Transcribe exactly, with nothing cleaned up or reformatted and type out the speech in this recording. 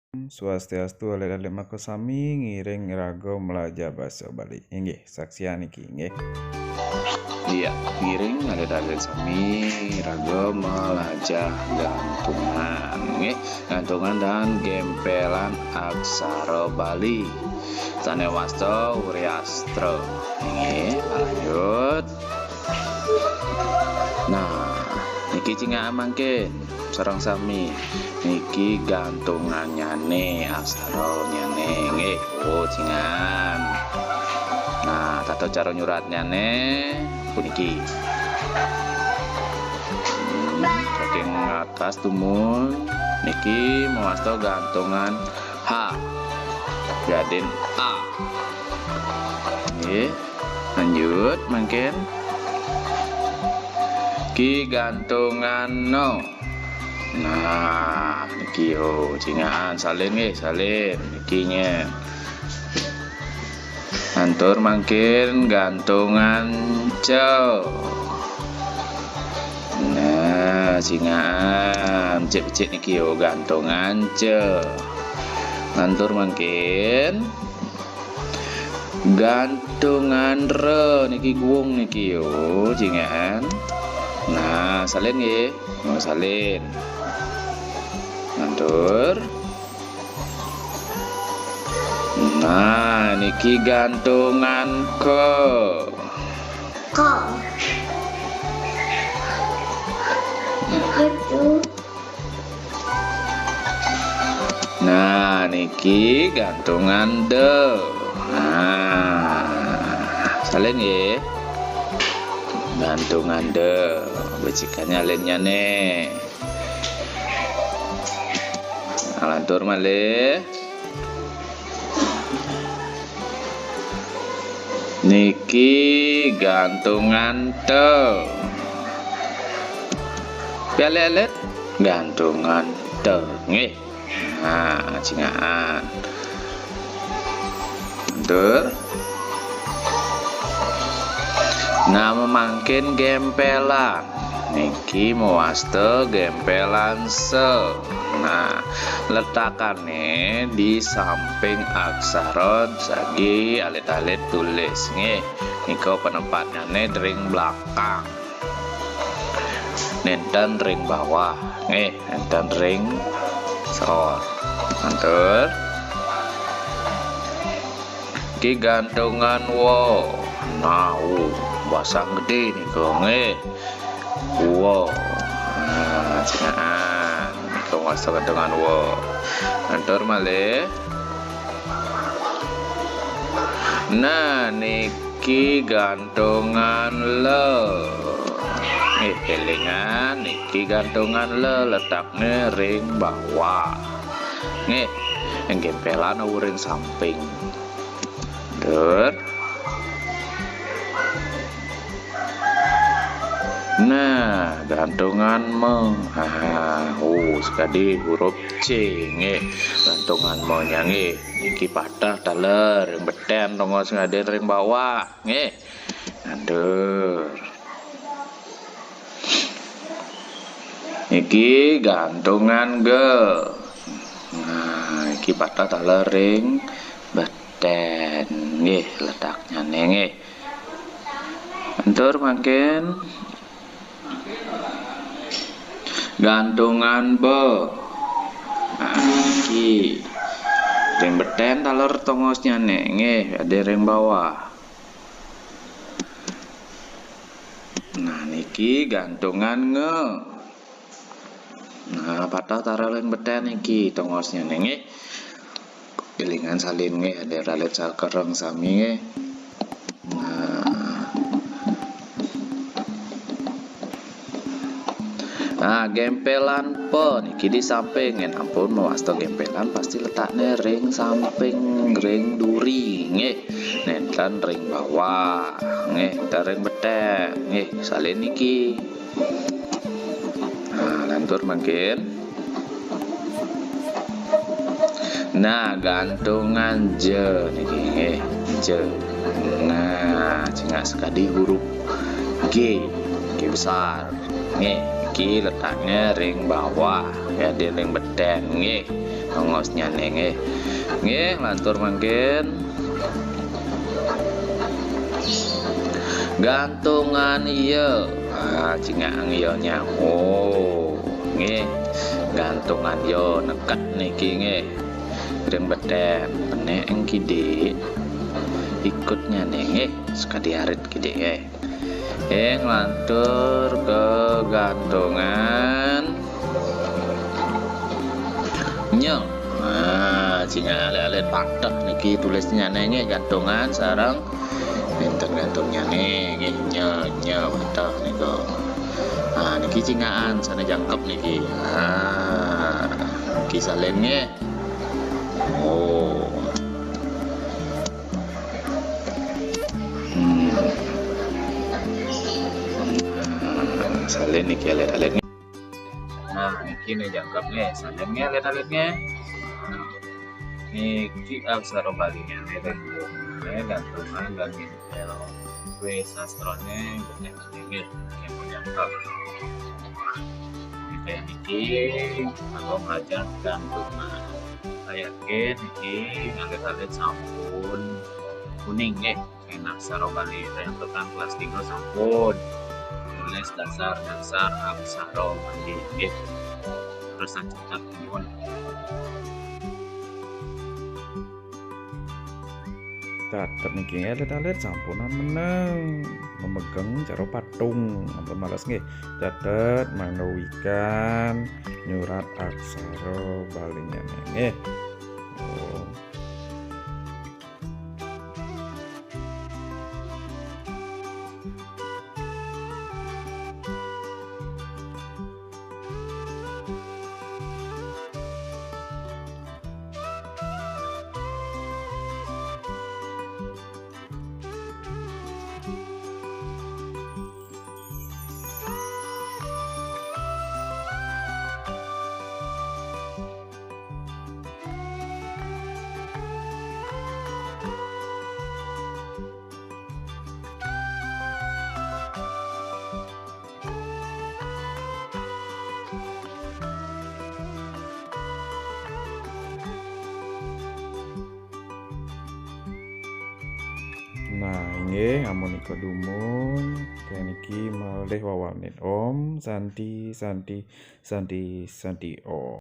Swastiastu, alit-alit mako sami ngiring raga malajah basa Bali. Inggih, saksian niki, inggih. Iya, ngiring alit-alit sami raga malajah gantungan, inggih. Gantungan dan gempelan aksara Bali. Sané wasta Wriastra. Inggih, lanjut. Nah, niki cingak mangkin sareng sami. Niki gantungannyané, aksarannyané, nggih. Oh, cingakan. Nah, tata cara nyuratnyané puniki. Hmm, saking atas dumun niki mawasta gantungan H. Yadin A. Nggih. Lanjut, mangkin. Ki gantungan no. Nah, niki yo, cingakan, salin nggih, salin. Niki nggih. Lantur mangkin gantungan ce. Nah, cingakan, becik-becik niki yo, gantungan ce. Lantur mangkin gantungan re niki, guung niki yo, cingakan. Nah, salin nggih. Oh, salin. Lantur. Nah, niki gantungan ke. Ko. Betul. Nah, niki gantungan de. Nah, salin nggih. Gantungan de. Becikannyané alit-alit. Nah, lantur malih. Niki gantungan te. Pialit-alit gantungan te. Nggih. Nah, cingakan. Lantur. Nah, mangkin gempelan. Niki mawasta gempelan se. Nah, letakané di samping aksara jagi alit-alit tulis, nggih. Nika panempatnyané ring belakang. Nénten ring bawah, nggih, nénten ring sor. Lantur. Ki gantungan wa. Nah, u, basang gedé nika, nggih. Wa. Nah, cingakan. Nika mawasta gantungan wa. Lantur malih. Nah, niki gantungan le. Nggih, élingan, niki gantungan le, letakné ring bawah. Nggih, gempelan wau ring samping. Lantur. Nah, gantungan me. Ah, oh, sakadi huruf C, nggih. Gantungan me-nya, nggih. Niki pateh taler ring betén, tongos ngadin ring bawah, nggih. Lantur. Niki gantungan ge. Nah, iki patah taler ring betén. Nggih, letaknyané nggih. Lantur mangkin gantungan be. Nah, iki ring betén taler tongosnyané nggih, ada ring bawah. Nah, niki gantungan nge. Nah, patah taler ring betén niki tongosnyané nggih. Élingan salin nggih, ada ralit sakereng sami nggih. Nah. Nah, gempelan pe niki di samping, yén ampun mawasta gempelan pasti letakné ring samping, ring duri nggih. Nénten ring bawah nggih, nénten ring betén nggih, salin niki. Nah, lantur mangkin. Nah, gantungan je niki nggih, je. Nah, cingak sakadi huruf G, G besar. Nggih, iki letakné ring bawah, ya, di ring betén nggih. Ngosnyane nggih. Nggih, lantur mangkin. Gantungan iya. Ah, cingak iya nyamuk. Nggih. Gantungan iya neket niki nggih. Ring beten, penek ing kidik. Ikutnyane nggih, sekadi arit kidik nggih. Eh, nglantur ke gantungan. Nye. Nah, sing alit-alit pateh niki tulisnyane nggih, gantungan sareng pinten gantungnye nggih, nye, nye pateh niku. Nah, niki cingakan sane jangkep niki. Nah, niki salin nggih. Oh. Hmm. Nah, salin niki alit-alit. Nah, niki ne jangkep ne, salin ne alit-alit ne. Nah, niki aksara Bali ne, ne gantungan dan ngintel. Kue sastrane, nggih, nggih, jangkep. Kaya niki, aku ngajar gantungan. Saya yakin niki alit-alit sampun kuning nggih. Ing aksara Bali, kaya tekan kelas tiga sampun. Nulis dasar-dasar aksara Bali nggih. Terus catet nuwun. Catet niki alit-alit sampunan meneng. Memegang cara patung. Ampun males nggih. Catet manawi wikan nyurat aksara Balinyane nggih. Oh. Nah, inggih, amunika dumun, kaya niki malih wawanin Om Santi, Santi, Santi, Santi Om.